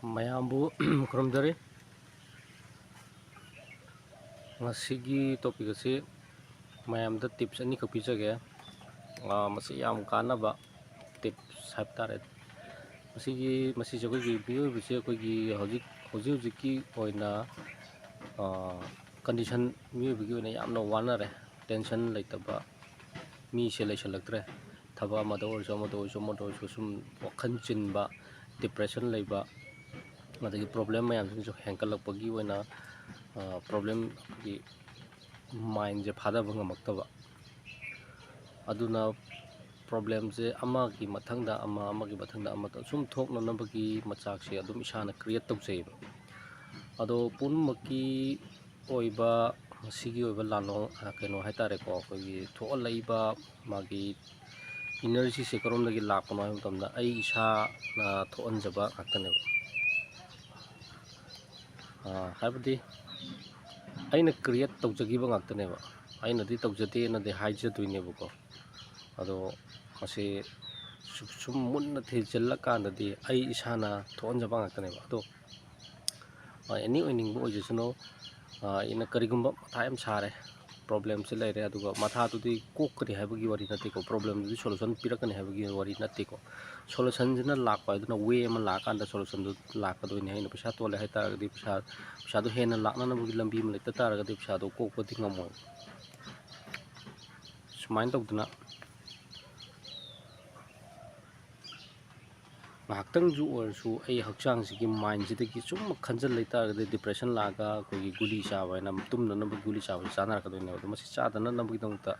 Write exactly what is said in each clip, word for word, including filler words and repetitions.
ꯃꯌꯥꯝꯕꯨ ꯈꯨꯔꯨꯝꯖꯔꯤ꯫ ꯉꯁꯤꯒꯤ topic ꯑꯁꯤ ꯃꯌꯥꯝꯗ tips ꯑꯅꯤꯈꯛ ꯄꯤꯖꯒꯦ꯫ ꯑꯥ, ꯃꯁꯤ ꯌꯥꯝ ꯀꯥꯟꯅꯕ tips ꯍꯥꯏꯕ ꯇꯥꯔꯦ꯫ ꯃꯁꯤꯒꯤ, ꯃꯁꯤꯁꯦ ꯑꯩꯈꯣꯏꯒꯤ ꯃꯤꯑꯣꯏꯕꯁꯦ ꯑꯩꯈꯣꯏꯒꯤ ꯍꯧꯖꯤꯛ, ꯍꯧꯖꯤꯛ ꯍꯧꯖꯤꯛꯀꯤ ꯑꯣꯏꯅ, ꯑꯥ, condition, ꯃꯤꯑꯣꯏꯕꯒꯤ ꯑꯣꯏꯅ ꯌꯥꯝꯅ ꯋꯥꯅꯔꯦ꯫ Tension ꯂꯩꯇꯕ ꯃꯤꯁꯦ ꯂꯩꯁꯜꯂꯛꯇ꯭ꯔꯦ꯫ ꯊꯕꯛ ꯑꯃꯗ ꯑꯣꯏꯔꯁꯨ, ꯑꯃꯗ ꯑꯣꯏꯔꯁꯨ, ꯑꯃꯗ ꯑꯣꯏꯔꯁꯨ ꯁꯨꯝ ꯋꯥꯈꯜ ꯆꯤꯟꯕ, depression ꯂꯩꯕ, ꯑꯗꯒꯤ problem ꯃꯌꯥꯝꯁꯤꯅꯁꯨ ꯍꯦꯟꯒꯠꯂꯛꯄꯒꯤ ꯑꯣꯏꯅ, ꯑ, problem ꯑꯩꯈꯣꯏꯒꯤ mindꯁꯦ ꯐꯥꯊꯕ ꯉꯝꯃꯛꯇꯕ꯫ ꯑꯗꯨꯅ problemꯁꯦ ꯑꯃꯒꯤ ꯃꯊꯪꯗ ꯑꯃ, ꯑꯃꯒꯤ ꯃꯊꯪꯗ ꯑꯃ ꯁꯨꯝ ꯊꯣꯛꯅꯅꯕꯒꯤ ꯃꯆꯥꯛꯁꯦ ꯑꯗꯨꯝ ꯏꯁꯥꯅ create ꯇꯧꯖꯩꯕ꯫ ꯑꯗꯣ ꯄꯨꯝꯅꯃꯛꯀꯤ ꯑꯣꯏꯕ ꯃꯁꯤꯒꯤ ꯑꯣꯏꯕ ꯂꯥꯟꯂꯣꯡ, ꯑ, ꯀꯩꯅꯣ ꯍꯥꯏꯇꯥꯔꯦꯀꯣ, ꯑꯩꯈꯣꯏꯒꯤ ꯊꯣꯛꯍꯜꯂꯛꯏꯕ ꯃꯥꯒꯤ energyꯁꯦ ꯀꯔꯣꯝꯗꯒꯤ ꯂꯥꯛꯄꯅꯣ ꯍꯥꯏꯕ ꯃꯇꯝꯗ ꯑꯩ ꯏꯁꯥꯅ ꯊꯣꯛꯍꯟꯖꯕ ꯉꯥꯛꯇꯅꯦꯕ꯫ ꯑ, ꯍꯥꯏꯕꯗꯤ ꯑꯩꯅ create ꯇꯧꯖꯈꯤꯕ ꯉꯥꯛꯇꯅꯦꯕ꯫ ꯑꯩꯅꯗꯤ ꯇꯧꯖꯗꯦꯅꯗꯤ ꯍꯥꯏꯖꯗꯣꯏꯅꯦꯕꯀꯣ꯫ ꯑꯗꯣ ꯃꯁꯤ ꯁꯨ-, ꯁꯨꯝ ꯃꯨꯟꯅ ꯊꯤꯖꯤꯜꯂꯀꯥꯟꯗꯗꯤ ꯑꯩ ꯏꯁꯥꯅ ꯊꯣꯛꯍꯟꯖꯕ ꯉꯥꯛꯇꯅꯦꯕ꯫ ꯑꯗꯣ ꯑ, any ꯑꯣꯏꯅꯤꯡꯕ ꯑꯣꯏꯖꯁꯅꯨ꯫ ꯑ, ꯑꯩꯅ ꯀꯔꯤꯒꯨꯝꯕ ꯃꯊꯥ ꯌꯥꯝ ꯁꯥꯔꯦ, problemꯁꯦ ꯂꯩꯔꯦ, ꯑꯗꯨꯒ ꯃꯊꯥꯗꯨꯗꯤ ꯀꯣꯛꯀꯅꯤ ꯍꯥꯏꯕꯒꯤ ꯋꯥꯔꯤ ꯅꯠꯇꯦꯀꯣ, problemꯗꯨꯗꯤ solution ꯄꯤꯔꯛꯀꯅꯤ ꯍꯥꯏꯕꯒꯤ ꯋꯥꯔꯤ ꯅꯠꯇꯦꯀꯣ꯫ Solutionꯁꯤꯅ ꯂꯥꯛꯄ ꯍꯥꯏꯗꯨꯅ way ꯑꯃ ꯂꯥꯛꯑꯀꯥꯟꯗ solutionꯗꯨ ꯂꯥꯛꯀꯗꯣꯏꯅꯤ꯫ ꯑꯩꯅ ꯄꯩꯁꯥ ꯇꯣꯜꯂꯦ ꯍꯥꯏ ꯇꯥꯔꯒꯗꯤ ꯄꯩꯁꯥ, ꯄꯩꯁꯥꯗꯣ ꯍꯦꯟꯅ ꯂꯥꯛꯅꯅꯕꯒꯤ ꯂꯝꯕꯤ ꯑꯃ ꯂꯩꯇ ꯇꯥꯔꯒꯗꯤ ꯄꯩꯁꯥꯗꯣ ꯀꯣꯛꯄꯗꯤ ꯉꯝꯃꯣꯏ꯫ ꯁꯨꯃꯥꯏꯅ ꯇꯧꯗꯅ ꯉꯥꯏꯍꯥꯛꯇꯪꯁꯨ ꯑꯣꯏꯔꯁꯨ ꯑꯩ ꯍꯛꯆꯥꯡꯁꯤꯒꯤ mindꯁꯤꯗꯒꯤ ꯁꯨꯝ ꯈꯟꯖꯤꯜ ꯂꯩꯇꯥꯔꯒꯗꯤ depression ꯂꯥꯛꯑꯒ ꯑꯩꯈꯣꯏꯒꯤ ꯒꯨꯂꯤ ꯆꯥꯕ ꯍꯥꯏꯅ, ꯇꯨꯝꯅꯅꯕ ꯒꯨꯂꯤ ꯆꯥꯕꯁꯤ ꯆꯥꯅꯔꯛꯀꯗꯣꯏꯅꯦꯕ꯫ ꯑꯗꯣ ꯃꯁꯤ ꯆꯥꯗꯅꯅꯕꯒꯤꯗꯃꯛꯇ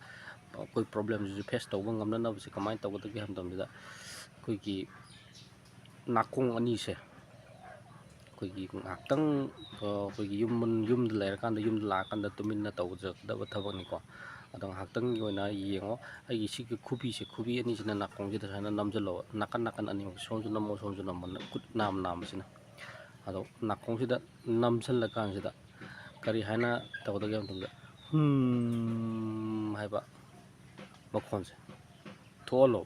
ꯑꯩꯈꯣꯏ problemꯁꯤꯁꯨ face ꯇꯧꯕ ꯉꯝꯅꯅꯕꯁꯦ ꯀꯃꯥꯏꯅ ꯇꯧꯒꯗꯒꯦ ꯍꯥꯏꯕ ꯃꯇꯝꯁꯤꯗ ꯑꯩꯈꯣꯏꯒꯤ ꯅꯥꯀꯣꯡ ꯑꯅꯤꯁꯦ ꯑꯩꯈꯣꯏꯒꯤ ꯉꯥꯏꯍꯥꯛꯇꯪ, ꯑ, ꯑꯩꯈꯣꯏꯒꯤ ꯌꯨꯝ, ꯌꯨꯝꯗ ꯂꯩꯔꯀꯥꯟꯗ, ꯌꯨꯝꯗ ꯂꯥꯛꯑꯀꯥꯟꯗ ꯇꯨꯃꯤꯟꯅ ꯇꯧꯖꯒꯗꯕ ꯊꯕꯛꯅꯤꯀꯣ꯫ ꯑꯗꯣ ꯉꯥꯏꯍꯥꯛꯇꯪꯒꯤ ꯑꯣꯏꯅ ꯌꯦꯡꯉꯣ, ꯑꯩꯒꯤ ꯁꯤꯒꯤ ꯈꯨꯕꯤꯁꯦ, ꯈꯨꯕꯤ ꯑꯅꯤꯁꯤꯅ ꯅꯥꯀꯣꯡꯁꯤꯗ ꯁꯨꯃꯥꯏꯅ ꯅꯝꯁꯤꯜꯂꯣ, ꯅꯥꯀꯟ ꯅꯥꯀꯟ ꯑꯅꯤꯃꯛ, ꯁꯣꯝꯁꯨ ꯅꯝꯃꯣ, ꯁꯣꯝꯁꯨ ꯅꯝꯃꯣ, ꯈꯨꯠ ꯅꯥꯝ ꯅꯥꯝꯕꯁꯤꯅ꯫ ꯑꯗꯣ ꯅꯥꯀꯣꯡꯁꯤꯗ ꯅꯝꯁꯤꯜꯂꯀꯥꯟꯁꯤꯗ ꯀꯔꯤ ꯍꯥꯏꯅ ꯇꯧꯒꯗꯒꯦ ꯍꯥꯏꯕ ꯃꯇꯝꯗ, "ꯍꯨꯝ" ꯍꯥꯏꯕ ꯃꯈꯣꯟꯁꯦ ꯊꯣꯛꯍꯜꯂꯣ꯫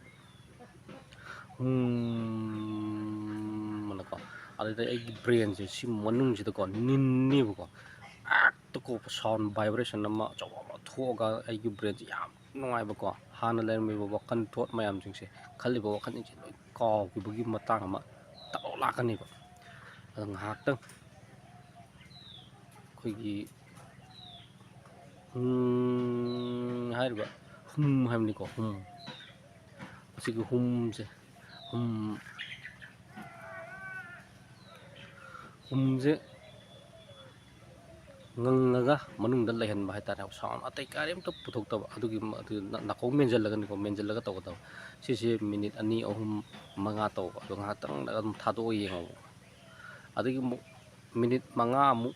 "ꯍꯨꯝ" ꯑꯅꯀꯣ꯫ ꯑꯗꯨꯗ ꯑꯩꯒꯤ ꯕ꯭ꯔꯦꯟꯁꯦ ꯁꯤ ꯃꯅꯨꯡꯁꯤꯗꯀꯣ ꯅꯤꯟꯅꯦꯕꯀꯣ, ꯍꯦꯛꯇꯀꯣ ꯁꯥꯎꯟ ꯚꯥꯏꯕ꯭ꯔꯦꯁꯟ ꯑꯃ ꯑꯆꯧꯕ ꯑꯃ ꯊꯣꯛꯑꯒ ꯑꯩꯒꯤ ꯕ꯭ꯔꯦꯟꯁꯦ ꯌꯥꯝ ꯅꯨꯡꯉꯥꯏꯕꯀꯣ, ꯍꯥꯟꯅ ꯂꯩꯔꯝꯃꯤꯕ ꯋꯥꯈꯜ ꯊꯣꯠ ꯃꯌꯥꯝꯁꯤꯡꯁꯦ, ꯈꯜꯂꯤꯕ ꯋꯥꯈꯜꯁꯤꯡꯁꯦ ꯂꯣꯏ ꯀꯥꯎꯈꯤꯕꯒꯤ ꯃꯇꯥꯡ ꯑꯃ ꯇꯧꯔꯛ ꯂꯥꯛꯀꯅꯦꯕ꯫ ꯑꯗꯣ ꯉꯥꯏꯍꯥꯛꯇꯪ ꯑꯩꯈꯣꯏꯒꯤ ꯍꯨꯝ ꯍꯥꯏꯔꯤꯕ ꯍꯨꯝ ꯍꯥꯏꯕꯅꯤꯀꯣ, ꯍꯨꯝ, ꯑꯁꯤꯒꯤ ꯍꯨꯝꯁꯦ, ꯍꯨꯝ, ꯍꯨꯝꯁꯦ ꯉꯪꯉꯒ ꯃꯅꯨꯡꯗ ꯂꯩꯍꯟꯕ ꯍꯥꯏꯇꯥꯔꯦ, ꯁꯥꯎꯟ ꯑꯇꯩ ꯀꯔꯤꯝꯇ ꯄꯨꯊꯣꯛꯇꯕ꯫ ꯑꯗꯨꯒꯤ ꯃ-, ꯑꯗꯨ ꯅ-, ꯅꯥꯀꯣꯡ ꯃꯦꯟꯁꯤꯜꯂꯒꯅꯤꯀꯣ, ꯃꯦꯟꯁꯤꯜꯂꯒ ꯇꯧꯒꯗꯕ꯫ ꯁꯤꯁꯦ ꯃꯤꯅꯤꯠ ꯑꯅꯤ, ꯑꯍꯨꯝ, ꯃꯉꯥ ꯇꯧꯕ꯫ ꯑꯗꯣ ꯉꯥꯏꯍꯥꯛꯇꯪ ꯑꯗꯨꯝ ꯊꯥꯗꯣꯛꯑ ꯌꯦꯡꯉꯣꯕ꯫ ꯑꯗꯒꯤ ꯑꯃꯨꯛ ꯃꯤꯅꯤꯠ ꯃꯉꯥ ꯑꯃꯨꯛ,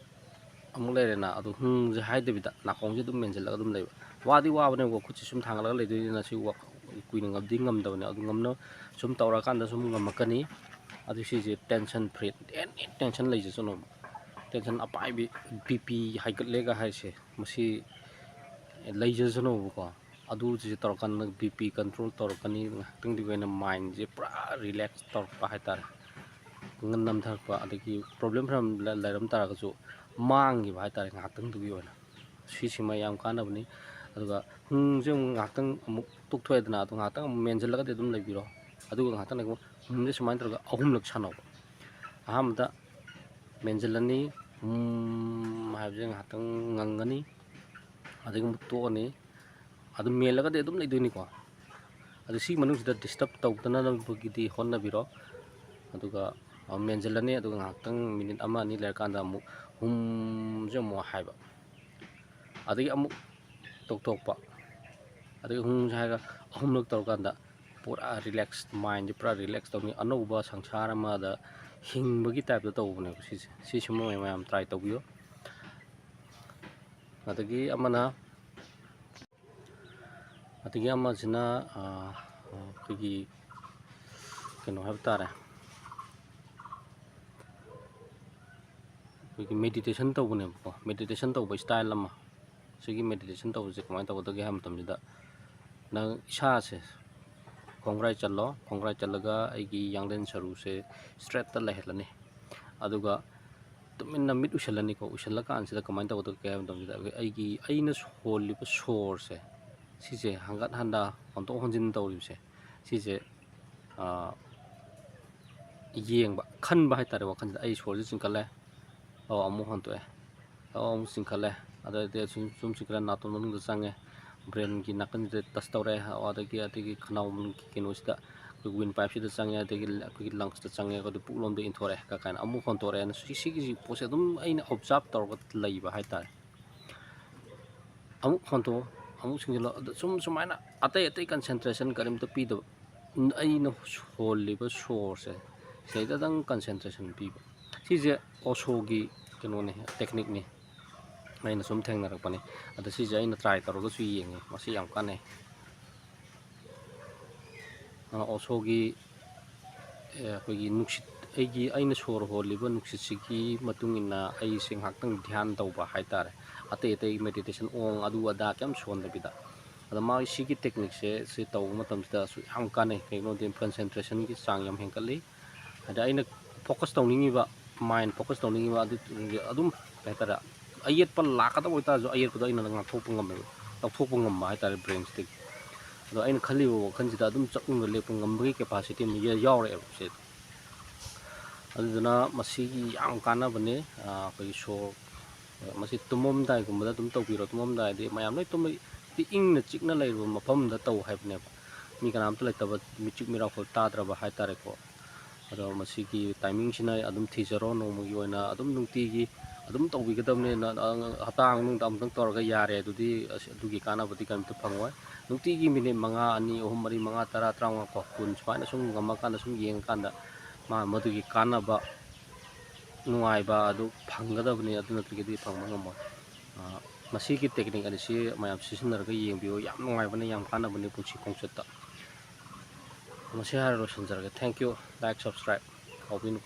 ꯑꯃꯨꯛ ꯂꯩꯔꯦꯅ, ꯑꯗꯨ ꯍꯨꯝꯁꯦ ꯍꯥꯏꯗꯕꯤꯗ ꯅꯥꯀꯣꯡꯁꯦ ꯑꯗꯨꯝ ꯃꯦꯟꯁꯤꯜꯂꯒ ꯑꯗꯨꯝ ꯂꯩꯕ꯫ ꯋꯥꯗꯤ ꯋꯥꯕꯅꯦꯕꯀꯣ, ꯈꯨꯠꯁꯦ ꯁꯨꯝ ꯊꯥꯡꯒꯠꯂꯒ ꯂꯩꯗꯣꯏꯅꯤꯅ ꯁꯤ ꯋꯥ-, ꯀꯨꯏꯅ ꯉꯝꯗꯤ ꯉꯝꯗꯕꯅꯦ꯫ ꯑꯗꯨ ꯉꯝꯅ ꯁꯨꯝ ꯇꯧꯔꯛꯑꯀꯥꯟꯗ ꯁꯨꯝ ꯉꯝꯃꯛꯀꯅꯤ꯫ ꯑꯗꯨ ꯁꯤꯁꯦ ꯇꯦꯟꯁꯟ ꯐ꯭ꯔꯤ, ꯑꯦꯅꯤ ꯇꯦꯟꯁꯟ ꯂꯩꯖꯁꯅꯣꯕ꯫ ꯇꯦꯟꯁꯟ ꯑꯄꯥꯏꯕꯤ, ꯕꯤ ꯄꯤ ꯍꯥꯏꯒꯠꯂꯦꯒ ꯍꯥꯏꯁꯦ, ꯃꯁꯤ ꯂꯩꯖꯁꯅꯣꯕꯀꯣ꯫ ꯑꯗꯨ ꯁꯤꯁꯦ ꯇꯧꯔꯀꯥꯟꯗ ꯕꯤ ꯄꯤ ꯀꯟꯇ꯭ꯔꯣꯜ ꯇꯧꯔꯛꯀꯅꯤ꯫ ꯉꯥꯏꯍꯥꯛꯇꯪꯗꯨꯒꯤ ꯑꯣꯏꯅ ꯃꯥꯏꯟꯁꯦ ꯄꯨꯔꯥ ꯔꯤꯂꯦꯛꯁ ꯇꯧꯔꯛꯄ ꯍꯥꯏꯇꯥꯔꯦ꯫ ꯅꯝꯊꯔꯛꯄ, ꯑꯗꯒꯤ ꯄ꯭ꯔꯣꯕ꯭ꯂꯦꯝ ꯈꯔ ꯂꯩ-, ꯂꯩꯔꯝ ꯇꯥꯔꯒꯁꯨ ꯃꯥꯡꯈꯤꯕ ꯍꯥꯏꯇꯥꯔꯦ ꯉꯥꯏꯍꯥꯛꯇꯪꯗꯨꯒꯤ ꯑꯣꯏꯅ꯫ ꯁꯤꯁꯤꯃ ꯌꯥꯝ ꯀꯥꯟꯅꯕꯅꯤ꯫ ꯑꯗꯨꯒ ꯍꯨꯝꯁꯦ ꯑꯃꯨꯛ ꯉꯥꯏꯍꯥꯛꯇꯪ ꯑꯃꯨꯛ ꯇꯣꯛꯊꯣꯛꯑꯦꯗꯅ, ꯑꯗꯨ ꯉꯥꯏꯍꯥꯛꯇꯪ ꯑꯃꯨꯛ ꯃꯦꯟꯁꯤꯜꯂꯒꯗꯤ ꯑꯗꯨꯝ ꯂꯩꯕꯤꯔꯣ꯫ ꯑꯗꯨꯒ ꯉꯥꯏꯍꯥꯛꯇꯪ ꯂꯩꯕ ꯍꯨꯝꯁꯦ ꯁꯨꯃꯥꯏꯅ ꯇꯧꯔꯒ ꯑꯍꯨꯝꯂꯛ ꯁꯥꯟꯅꯧꯕ꯫ ꯑꯍꯥꯟꯕꯗ ꯃꯦꯟꯁꯤꯜꯂꯅꯤ, ꯍꯨꯝ ꯍꯥꯏꯕꯁꯦ ꯉꯥꯏꯍꯥꯛꯇꯪ ꯉꯪꯒꯅꯤ, ꯑꯗꯒꯤ ꯑꯃꯨꯛ ꯇꯣꯛꯑꯅꯤ꯫ ꯑꯗꯨꯝ ꯃꯦꯜꯂꯒꯗꯤ ꯑꯗꯨꯝ ꯂꯩꯗꯣꯏꯅꯤꯀꯣ꯫ ꯑꯗꯨ ꯁꯤ ꯃꯅꯨꯡꯁꯤꯗ ꯗꯤꯁꯇꯔꯕ ꯇꯧꯗꯅꯕꯒꯤꯗꯤ ꯍꯣꯠꯅꯕꯤꯔꯣ꯫ ꯑꯗꯨꯒ ꯑꯃꯨꯛ ꯃꯦꯟꯁꯤꯜꯂꯅꯤ, ꯑꯗꯨꯒ ꯉꯥꯏꯍꯥꯛꯇꯪ ꯃꯤꯅꯤꯠ ꯑꯃ ꯑꯅꯤ ꯂꯩꯔꯀꯥꯟꯗ ꯑꯃꯨꯛ ꯍꯨꯝꯁꯦ ꯑꯃꯨꯛ ꯍꯥꯏꯕ, ꯑꯗꯒꯤ ꯑꯃꯨꯛ ꯇꯣꯛꯊꯣꯛꯄ, ꯑꯗꯒꯤ ꯍꯨꯝꯁꯦ ꯍꯥꯏꯔꯒ ꯑꯍꯨꯝꯂꯛ ꯇꯧꯔꯀꯥꯟꯗ ꯄꯨꯔꯥ ꯔꯤꯂꯦꯛꯁ, ꯃꯥꯏꯟꯁꯦ ꯄꯨꯔꯥ ꯔꯤꯂꯦꯛꯁ ꯇꯧꯅꯤ꯫ ꯑꯅꯧꯕ ꯁꯪꯁꯥꯔ ꯑꯃꯗ ꯍꯤꯡꯕꯒꯤ ꯇꯥꯏꯞꯇ ꯇꯧꯕꯅꯦꯕ ꯁꯤꯁꯦ꯫ ꯁꯤꯁꯤꯃ ꯃꯌꯥꯝ ꯇ꯭ꯔꯥꯏ ꯇꯧꯕꯤꯌꯨ꯫ ꯑꯗꯒꯤ ꯑꯃꯅ, ꯑꯗꯒꯤ ꯑꯃꯁꯤꯅ, ꯑꯥ, ꯑꯩꯈꯣꯏꯒꯤ ꯀꯩꯅꯣ ꯍꯥꯏꯕ ꯇꯥꯔꯦ, ꯑꯩꯈꯣꯏꯒꯤ ꯃꯦꯗꯤꯇꯦꯁꯟ ꯇꯧꯕꯅꯦꯕꯀꯣ꯫ ꯃꯦꯗꯤꯇꯦꯁꯟ ꯇꯧꯕ ꯏꯁꯇꯥꯏꯜ ꯑꯃ꯫ ꯁꯤꯒꯤ ꯃꯦꯗꯤꯇꯦꯁꯟ ꯇꯧꯕꯁꯦ ꯀꯃꯥꯏꯅ ꯇꯧꯒꯗꯒꯦ ꯍꯥꯏꯕ ꯃꯇꯝꯁꯤꯗ, ꯅꯪ ꯏꯁꯥꯁꯦ ꯈꯣꯡꯒ꯭ꯔꯥꯏ ꯆꯜꯂꯣ꯫ ꯈꯣꯡꯒ꯭ꯔꯥꯏ ꯆꯜꯂꯒ ꯑꯩꯒꯤ ꯌꯥꯡꯂꯦꯟ ꯁꯔꯨꯁꯦ ꯏꯁꯇ꯭ꯔꯦꯠꯇ ꯂꯩꯍꯜꯂꯅꯤ꯫ ꯑꯗꯨꯒ ꯇꯨꯃꯤꯟꯅ ꯃꯤꯠ ꯎꯏꯁꯜꯂꯅꯤꯀꯣ꯫ ꯎꯏꯁꯜꯂꯀꯥꯟꯁꯤꯗ ꯀꯃꯥꯏꯅ ꯇꯧꯒꯗꯒꯦ ꯍꯥꯏꯕ ꯃꯇꯝꯁꯤꯗ, ꯑꯩꯈꯣꯏ ꯑꯩꯒꯤ, ꯑꯩꯅ ꯍꯣꯜꯂꯤꯕ ꯁꯣꯔꯁꯦ, ꯁꯤꯁꯦ ꯍꯪꯒꯠ ꯍꯟꯗ, ꯍꯣꯟꯗꯣꯛ ꯍꯣꯟꯖꯤꯟ ꯇꯧꯔꯤꯕꯁꯦ, ꯁꯤꯁꯦ, ꯑꯥ, ꯌꯦꯡꯕ, ꯈꯟꯕ ꯍꯥꯏꯇꯥꯔꯦ, ꯋꯥꯈꯜꯁꯤꯗ꯫ ꯑꯩ ꯁꯣꯔꯁꯦ ꯆꯤꯡꯈꯠꯂꯦ, ꯑꯣ, ꯑꯃꯨꯛ ꯍꯣꯟꯇꯣꯛꯑꯦ, ꯑꯣ, ꯑꯃꯨꯛ ꯆꯤꯡꯈꯠꯂꯦ, ꯑꯗꯩꯗꯤ ꯁꯨꯝ, ꯁꯨꯝ ꯆꯤꯡꯈꯠꯂꯦ, ꯅꯥꯇꯣꯟ ꯃꯅꯨꯡꯗ ꯆꯪꯉꯦ, ꯕ꯭ꯔꯦꯟꯒꯤ ꯅꯥꯀꯟꯁꯤꯗ ꯇꯁ ꯇꯧꯔꯦ, ꯑꯗꯒꯤ, ꯑꯗꯒꯤ ꯈꯅꯥꯎ ꯃꯅꯨꯡꯒꯤ ꯀꯩꯅꯣꯁꯤꯗ, ꯑꯩꯈꯣꯏ ꯋꯤꯟ ꯄꯥꯏꯞꯁꯤꯗ ꯆꯪꯉꯦ, ꯑꯗꯒꯤ ꯑꯩꯈꯣꯏꯒꯤ ꯂꯪꯁꯇ ꯆꯪꯉꯦ, ꯑꯗꯨ ꯄꯨꯛꯂꯣꯝꯗ ꯏꯟꯊꯣꯔꯛꯑꯦ ꯀ ꯀꯥꯏꯅ ꯑꯃꯨꯛ ꯍꯣꯟꯇꯣꯔꯛꯑꯦꯅ, ꯁꯤ-, ꯁꯤꯒꯤꯁꯤ ꯄꯣꯠꯁꯦ ꯑꯗꯨꯝ ꯑꯩꯅ ꯑꯣꯕꯖꯥꯔꯞ ꯇꯧꯔꯒ ꯂꯩꯕ ꯍꯥꯏꯇꯥꯔꯦ꯫ ꯑꯃꯨꯛ ꯍꯣꯟꯇꯣꯛꯑꯣ, ꯑꯃꯨꯛ ꯁꯤꯡꯖꯤꯜꯂꯣ, ꯑꯗ ꯁꯨꯝ ꯁꯨꯃꯥꯏꯅ ꯑꯇꯩ ꯑꯇꯩ ꯀꯟꯁꯦꯟꯇ꯭ꯔꯦꯁꯟ ꯀꯔꯤꯝꯇ ꯄꯤꯗꯕ, ꯑꯩꯅ ꯍꯣꯜꯂꯤꯕ ꯁꯣꯔꯁꯦ, ꯁꯤꯗꯩꯗꯗꯪ ꯀꯟꯁꯦꯟꯇ꯭ꯔꯦꯁꯟ ꯄꯤꯕ꯫ ꯁꯤꯁꯦ ꯑꯣꯁꯣꯒꯤ ꯀꯩꯅꯣꯅꯤ, ꯇꯦꯛꯅꯤꯛꯅꯤ, ꯑꯩꯅ ꯁꯨꯝ ꯊꯦꯡꯅꯔꯛꯄꯅꯤ꯫ ꯑꯗ ꯁꯤꯁꯦ ꯑꯩꯅ ꯇ꯭ꯔꯥꯏ ꯇꯧꯔꯒꯁꯨ ꯌꯦꯡꯉꯤ, ꯃꯁꯤ ꯌꯥꯝ ꯀꯥꯟꯅꯩ꯫ ꯑ, ꯑꯣꯁꯣꯒꯤ, ꯑꯦ, ꯑꯩꯈꯣꯏꯒꯤ ꯅꯨꯡꯁꯤꯠ, ꯑꯩꯒꯤ, ꯑꯩꯅ ꯁꯣꯔ ꯍꯣꯜꯂꯤꯕ ꯅꯨꯡꯁꯤꯠꯁꯤꯒꯤ ꯃꯇꯨꯡ ꯏꯟꯅ ꯑꯩꯁꯦ ꯉꯥꯏꯍꯥꯛꯇꯪ ꯙ꯭ꯌꯥꯟ ꯇꯧꯕ ꯍꯥꯏꯇꯥꯔꯦ꯫ ꯑꯇꯩ ꯑꯇꯩ ꯃꯦꯗꯤꯇꯦꯁꯟ, ꯑꯣꯡ ꯑꯗꯨ ꯑꯗꯥ ꯀꯩꯝ ꯁꯣꯟꯗꯕꯤꯗ꯫ ꯑꯗꯣ ꯃꯥꯒꯤ ꯁꯤꯒꯤ ꯇꯦꯛꯅꯤꯛꯁꯦ, ꯁꯤ ꯇꯧꯕ ꯃꯇꯝꯁꯤꯗꯁꯨ ꯌꯥꯝ ꯀꯥꯟꯅꯩ꯫ ꯀꯩꯒꯤꯅꯣꯗꯤ ꯀꯟꯁꯦꯟꯇ꯭ꯔꯦꯁꯟꯒꯤ ꯆꯥꯡ ꯌꯥꯝ ꯍꯦꯟꯒꯠꯂꯤ꯫ ꯑꯗ ꯑꯩꯅ ꯐꯣꯀꯁ ꯇꯧꯅꯤꯡꯉꯤꯕ, ꯃꯥꯏꯟ ꯐꯣꯀꯁ ꯇꯧꯅꯤꯡꯉꯤꯕ ꯑꯗꯨ ꯑꯗꯨꯝ, ꯀꯩ ꯍꯥꯏꯇꯥꯔꯦ, ꯑꯌꯦꯠꯄ ꯂꯥꯛꯀꯗꯕ ꯑꯣꯏꯇꯥꯔꯁꯨ, ꯑꯌꯦꯠꯄꯗꯣ ꯑꯩꯅ ꯉꯥꯛꯊꯣꯛꯄ ꯉꯝꯃꯦꯕ, ꯂꯧꯊꯣꯛꯄ ꯉꯝꯕ ꯍꯥꯏꯇꯥꯔꯦ, ꯕ꯭ꯔꯦꯟꯁꯤꯗꯒꯤ꯫ ꯑꯗꯣ ꯑꯩꯅ ꯈꯜꯂꯤꯕ ꯋꯥꯈꯜꯁꯤꯗ ꯑꯗꯨꯝ ꯆꯞ ꯌꯨꯡꯅ ꯂꯦꯞꯄ ꯉꯝꯕꯒꯤ ꯀꯦꯄꯥꯁꯤꯇꯤ ꯑꯃ ꯌꯥ-, ꯌꯥꯎꯔꯛꯑꯦꯕ ꯁꯤꯗ꯫ ꯑꯗꯨꯗꯨꯅ ꯃꯁꯤꯒꯤ ꯌꯥꯝ ꯀꯥꯟꯅꯕꯅꯦ꯫ ꯑꯥ, ꯑꯩꯈꯣꯏꯒꯤ ꯁꯣꯔ, ꯃꯁꯤ ꯇꯨꯝꯃꯝꯗꯥꯏꯒꯨꯝꯕꯗ ꯑꯗꯨꯝ ꯇꯧꯕꯤꯔꯣ꯫ ꯇꯨꯝꯃꯝꯗꯥꯏꯗꯤ ꯃꯌꯥꯝ ꯂꯣꯏ ꯇꯨꯝꯃ-, ꯏꯪꯅ ꯆꯤꯛꯅ ꯂꯩꯔꯕ ꯃꯐꯝꯗ ꯇꯧ ꯍꯥꯏꯕꯅꯦꯕ꯫ ꯃꯤ ꯀꯅꯥꯝꯇ ꯂꯩꯇꯕ, ꯃꯤꯆꯤꯛ ꯃꯤꯔꯥꯎꯈꯣꯜ ꯇꯥꯗ꯭ꯔꯕ ꯍꯥꯏꯇꯥꯔꯦꯀꯣ꯫ ꯑꯗꯣ ꯃꯁꯤꯒꯤ ꯇꯥꯏꯃꯤꯡꯁꯤꯅ ꯑꯗꯨꯝ ꯊꯤꯖꯔꯣ, ꯅꯣꯡꯃꯒꯤ ꯑꯣꯏꯅ ꯑꯗꯨꯝ ꯅꯨꯡꯇꯤꯒꯤ ꯑꯗꯨꯝ ꯇꯧꯕꯤꯒꯗꯕꯅꯤ꯫ ꯅ-, ꯅ-, ꯍꯞꯇꯥ ꯃꯅꯨꯡꯗ ꯑꯃꯨꯛꯇꯪ ꯇꯧꯔꯒ ꯌꯥꯔꯦ, ꯑꯗꯨꯗꯤ ꯑꯁ, ꯑꯗꯨꯒꯤ ꯀꯥꯟꯅꯕꯗꯤ ꯀꯔꯤꯝꯇ ꯐꯪꯉꯣꯏ꯫ ꯅꯨꯡꯇꯤꯒꯤ ꯃꯤꯅꯤꯠ ꯃꯉꯥ, ꯑꯅꯤ, ꯑꯍꯨꯝ, ꯃꯔꯤ, ꯃꯉꯥ, ꯇꯔꯥ, ꯇꯔꯥꯃꯉꯥ ꯀꯣ, ꯀꯨꯟ ꯁꯨꯃꯥꯏꯅ ꯁꯨꯝ ꯉꯝꯃꯀꯥꯟꯗ ꯁꯨꯝ ꯌꯦꯡꯉꯀꯥꯟꯗ ꯃꯥ ꯃꯗꯨꯒꯤ ꯀꯥꯟꯅꯕ, ꯅꯨꯡꯉꯥꯏꯕ ꯑꯗꯨ ꯐꯪꯒꯗꯕꯅꯤ, ꯑꯗꯨ ꯅꯠꯇ꯭ꯔꯒꯗꯤ ꯐꯪꯕ ꯉꯝꯃꯣꯏ꯫ ꯑ, ꯃꯁꯤꯒꯤ ꯇꯦꯛꯅꯤꯛ ꯑꯅꯤꯁꯤ ꯃꯌꯥꯝ ꯁꯤꯖꯤꯟꯅꯔꯒ ꯌꯦꯡꯕꯤꯌꯨ, ꯌꯥꯝ ꯅꯨꯡꯉꯥꯏꯕꯅꯤ, ꯌꯥꯝ ꯀꯥꯟꯅꯕꯅꯤ ꯄꯨꯟꯁꯤ ꯈꯣꯡꯆꯠꯇ꯫ ꯃꯁꯤ ꯍꯥꯏꯔ ꯂꯣꯏꯁꯤꯟꯖꯔꯒꯦ꯫ Thank you, like, subscribe ꯀꯥꯎꯕꯤꯅꯨꯀꯣ꯫